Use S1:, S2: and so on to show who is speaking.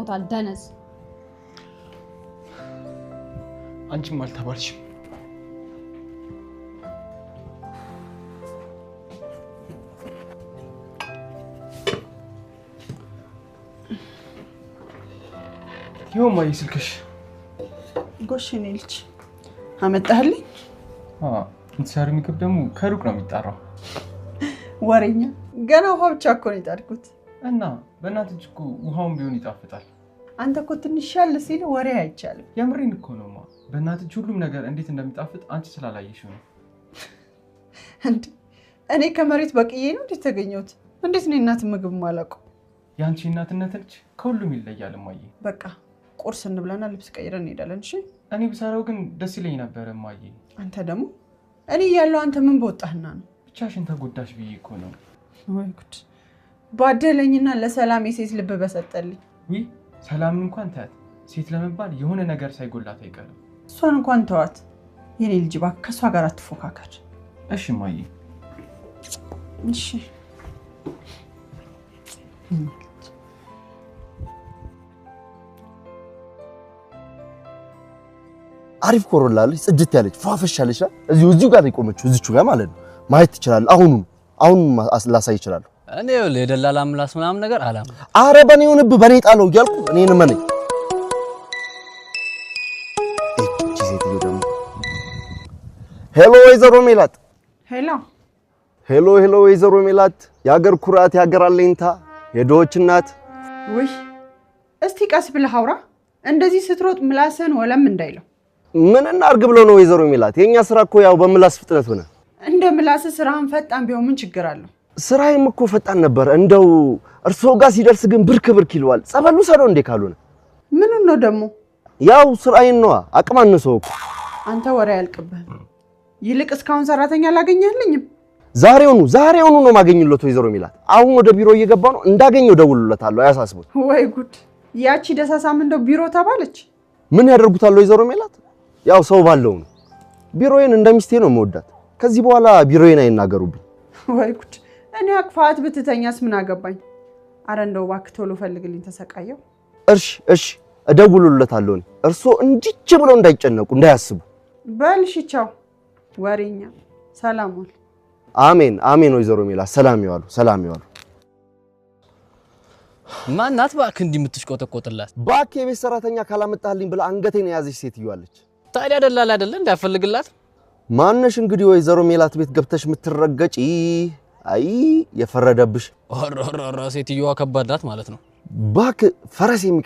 S1: ሞታል። ደነዝ።
S2: አንቺም አልተባልሽም። ይኸው እማዬ ስልክሽ።
S3: ጎሽ የኔ ልጅ አመጣህልኝ።
S2: የምትሰሪው ምግብ ደግሞ ከሩቅ ነው የሚጠራው።
S3: ወሬኛ፣ ገና ውሃ ብቻ እኮ ነው የጣድኩት።
S2: እና በእናትህ እጅ እኮ ውሃውን ቢሆን ይጣፍጣል።
S3: አንተ እኮ ትንሽ ያለ ሲል ወሬ አይቻልም።
S2: የምሬን እኮ ነው ማ። በእናትህ እጅ ሁሉም ነገር እንዴት እንደሚጣፍጥ አንቺ ስላላየሽው ነው።
S3: እንዴ እኔ ከመሬት በቅዬ ነው እንዴት ተገኘሁት? እንዴት ነው የእናት ምግብ ማላውቀው?
S2: የአንቺ እናትነት ልጅ ከሁሉም ይለያል እማዬ።
S3: በቃ ቁርስ እንብላና ልብስ ቀይረን እንሄዳለን። እሺ።
S2: እኔ ብሰራው ግን ደስ ይለኝ ነበር እማዬ።
S3: አንተ ደግሞ እኔ እያለሁ አንተ ምን በወጣህና ነው?
S2: ብቻሽን ተጎዳሽ ብዬ እኮ ነው።
S3: ወይ ጉድ! ባደለኝና ለሰላም የሴት ልብ በሰጠልኝ።
S2: ውይ ሰላምን እንኳን ታያት፣ ሴት ለመባል የሆነ ነገር ሳይጎላት አይቀርም።
S3: እሷን እንኳን ተዋት የኔ ልጅ፣ እባክህ ከእሷ ጋር አትፎካከር።
S2: እሺ እማዬ።
S3: እሺ።
S4: አሪፍ ኮሮላ አለች፣ ጽድት ያለች ፏፈሽ ያለች ናት። እዚሁ እዚሁ ጋር ነው የቆመችው፣ እዚቹ ጋር ማለት ነው። ማየት ትችላለህ። አሁኑ አሁን ላሳይ እችላለሁ።
S5: እኔ ይኸውልህ የደላላ ምላስ ምናምን ነገር አላምንም።
S4: አረ በኔ ይሁንብህ፣ በኔ ጣለው እያልኩ እኔን እመነኝ። እቺ ሴትዮ ደግሞ hello ወይዘሮ ሜላት፣
S3: Hello
S4: Hello hello ወይዘሮ ሜላት፣ የሀገር ኩራት፣ የሀገር አለኝታ፣ የድሆች እናት።
S3: ውይ እስቲ ቀስ ብለህ አውራ። እንደዚህ ስትሮጥ ምላስህን ወለም እንዳይለው።
S4: ምን እናርግ ብለው ነው ወይዘሮ ሜላት? የኛ ስራ እኮ ያው በምላስ ፍጥነት ሆነ።
S3: እንደ ምላስህ ስራህን ፈጣን ቢሆን ምን ችግር አለው?
S4: ስራዬም እኮ ፈጣን ነበር። እንደው እርስዎ ጋር ሲደርስ ግን ብርክ ብርክ ይለዋል። ጸበሉ ሰደው እንዴ ካልሆነ
S3: ምኑን ነው ደግሞ?
S4: ያው ስራዬን ነዋ። አቅም አነሰው እኮ።
S3: አንተ ወሬ አያልቅብህም። ይልቅ እስካሁን ሰራተኛ አላገኘህልኝም?
S4: ዛሬውኑ ዛሬውኑ ነው ማገኝለት ወይዘሮ ሜላት። አሁን ወደ ቢሮ እየገባ ነው። እንዳገኘው ደውልለታለሁ። አያሳስቡት።
S3: ወይ ጉድ! ያቺ ደሳሳም እንደው ቢሮ ተባለች።
S4: ምን ያደርጉታል ወይዘሮ ሜላት? ያው ሰው ባለው ነው። ቢሮዬን እንደ ሚስቴ ነው የምወዳት። ከዚህ በኋላ ቢሮዬን አይናገሩብኝ።
S3: ወይ ጉድ! እኔ አቅፋት ብትተኛስ ምን አገባኝ? አረ እንደው እባክህ ቶሎ ፈልግልኝ፣ ተሰቃየው።
S4: እሺ እሺ፣ እደውልለታለሁ። እኔ እርስዎ እንዲች ብለው እንዳይጨነቁ እንዳያስቡ።
S3: በል እሺ፣ ቻው። ወሬኛ። ሰላም ዋል።
S4: አሜን አሜን። ወይዘሮ ሜላት ሰላም ይዋሉ፣ ሰላም ይዋሉ።
S5: ማናት እባክህ እንዲህ የምትሽቆጠቆጥላት?
S4: እባክህ የቤት ሰራተኛ ካላመጣልኝ ብላ አንገቴን የያዘች ሴትዮ አለች።
S5: ታዲያ ደላላ አይደለ እንዳያፈልግላት?
S4: ማነሽ እንግዲህ ወይዘሮ ሜላት ቤት ገብተሽ የምትረገጪ? አይ የፈረደብሽ።
S5: ኧረ ኧረ ኧረ ሴትዮዋ ከባድ ናት ማለት ነው።
S4: እባክህ ፈረስ የሚቀ